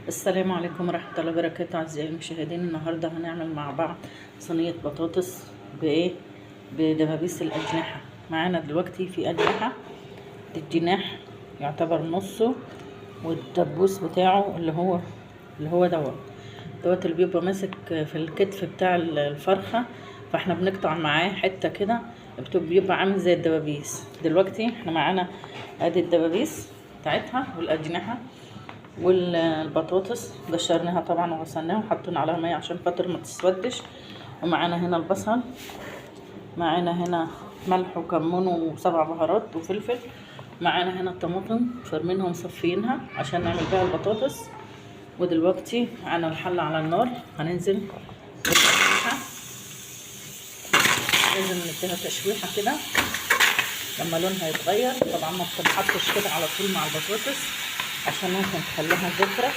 السلام عليكم ورحمة الله وبركاته أعزائي المشاهدين. النهاردة هنعمل مع بعض صينية بطاطس بإيه؟ بدبابيس الأجنحة. معانا دلوقتي في أجنحة، الجناح يعتبر نصه والدبوس بتاعه اللي هو دوت دوت اللي بيبقى ماسك في الكتف بتاع الفرخة، فاحنا بنقطع معاه حتة كده بيبقى عامل زي الدبابيس. دلوقتي احنا معانا ادي الدبابيس بتاعتها والأجنحة والبطاطس، قشرناها طبعا وغسلناها وحطينا عليها مية عشان خاطر ما تسودش. ومعانا هنا البصل، معانا هنا ملح وكمون وسبع بهارات وفلفل، معانا هنا الطماطم فرمينها ومصفينها عشان نعمل بيها البطاطس. ودلوقتي معانا الحلة على النار، هننزل بالتشويحة. لازم نديها تشويحة كده لما لونها يتغير. طبعا ما بتنحطش كده على طول مع البطاطس عشان ممكن تخليها زفرة.